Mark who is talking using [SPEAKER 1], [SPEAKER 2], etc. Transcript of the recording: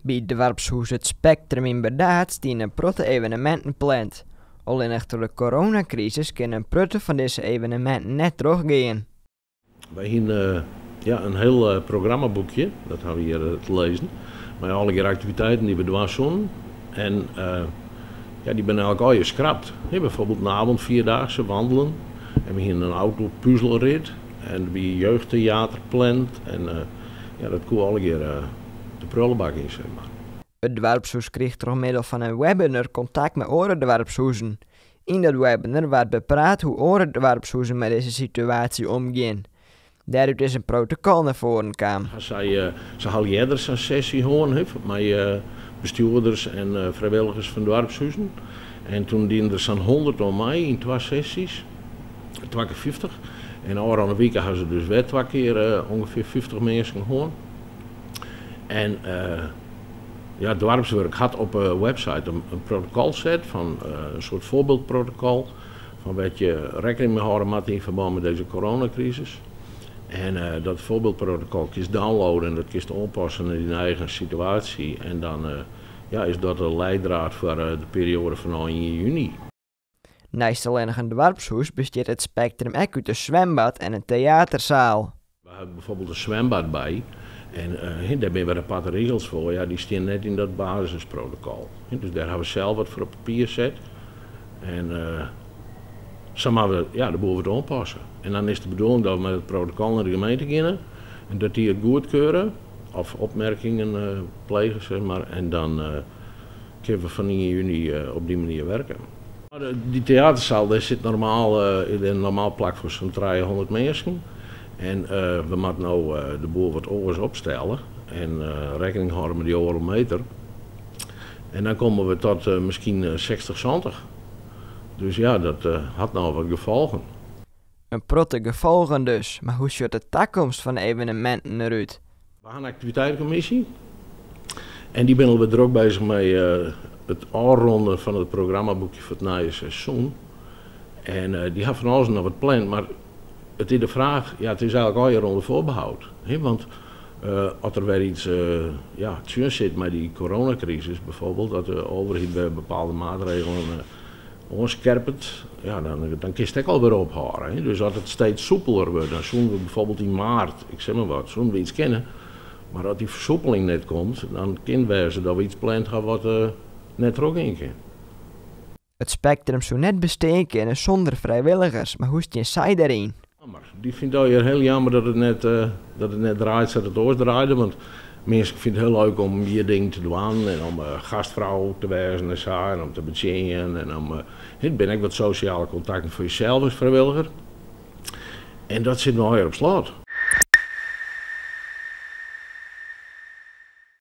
[SPEAKER 1] By doarpshûs It Spektrum yn Burdaard stiene in protte eveneminten pland. Allinnich troch de coronakrisis kinne in protte fan dizze eveneminten net trochgean.
[SPEAKER 2] Wy hiene ja, in hiel programmaboekje, dat ha we hjir te lizzen, mei allegear aktiviteiten dy't we dwaan soenen. En ja, dy binne eigentlik allegear skrapt. Bijvoorbeeld in avondvierdaagse wandelen en we hiene in autopuzelrit en der wie jeugdteater pland en ja, dat koe allegear de prullebak yn, sis mar.
[SPEAKER 1] It doarpshûs kriget troch middel fan in webinar kontakt mei oare doarpshûzen. Yn dat webinar waard bepraat hoe't oare doarpshûzen mei dizze situaasje omgean. Dêrút is in protokol nei foaren kaam.
[SPEAKER 2] Sy se ha earder sa'n sessy hân mei bestjoerders en frijwilligers fan doarpshuzen. En toen dienen der sa'n 100 oan mei yn twa sessys, twa kear 50. En ôfrûne wike ha se dus wer twa kear ûngefear 50 minsken hân. En ja, Doarpswurk hat op 'e website in protokol set fan in soart foarbyldprotokol fan wêr't je rekkening mei hâlde moatte yn ferbân mei dizze coronakrisis. En dat foarbyldprotokol kinst downloade en dat kinst oanpasse nei dyn eigen situaasje. En dan ja, is dat de leidraad foar de perioade fan 1 juny.
[SPEAKER 1] Neist allinnich in doarpshûs bestiet It Spektrum ek út in swimbad en in teatersaal.
[SPEAKER 2] We hawwe bijvoorbeeld in swimbad by en dêr binne wer aparte regels foar. Ja, dy stean net yn dat basisprotokol. Dus dêr hawwe we sels wat foar op papier set. En sa moatte we, ja, de boel wat oanpasse. En dan is de bedoeling dat we mei it protokol nei de gemeente geane en dat dy it goedkeure of opmerkingen plege, sis mar. En dan kinne we fan 1 juny op dy manier werke. Dy teatersaal, dêr sit normaal, in normaal plak foar sa'n 300 minsken. En we moatte no de boel wat oars opstelle en rekkening hâlde mei dy oardel meter. En dan komme we tot miskien 60, 70. Dus ja, dat hat no wat gefolgen.
[SPEAKER 1] In protte gefolgen dus, mar hoe sjocht de takomst fan de eveneminten derút?
[SPEAKER 2] We ha in aktiviteitekommisje en dy binne alwer drok beuzich mei it ôfrûnen fan it programmaboekje foar it nije seizoen. En dy ha fan alles noch wat pland, mar it is de fraach, ja, it is eigentlik allegear ûnder voorbehoud. Want as der wer iets, ja, tsjin sit mei dy coronakrisis bijvoorbeeld, dat de overheid wer bepaalde maatregelen oanskerpet, ja, dan kinst ek alwer ophâlde. Dus as it steeds soepeler wurdt, dan soene we bijvoorbeeld yn maart, ik sis mar wat, soene we iets kinne. Mar as dy fersoepeling net komt, dan kin it wêze dat we iets pland ha wat net trochgean kin.
[SPEAKER 1] It Spektrum soe net bestean kinne sûnder frijwilligers, mar hoe stean sy dêryn?
[SPEAKER 2] Jammer. Dy fynt allegear hiel jammer dat it net draait sa't it oars draaide. Want minsken fine it hiel leuk om hjir dingen te dwaan en om gastfrou te wêzen en sa en om te betsjinjen. En om, it binne ek wat sosjale kontakten foar jesels as frijwilliger. En dat sit no allegear op slot.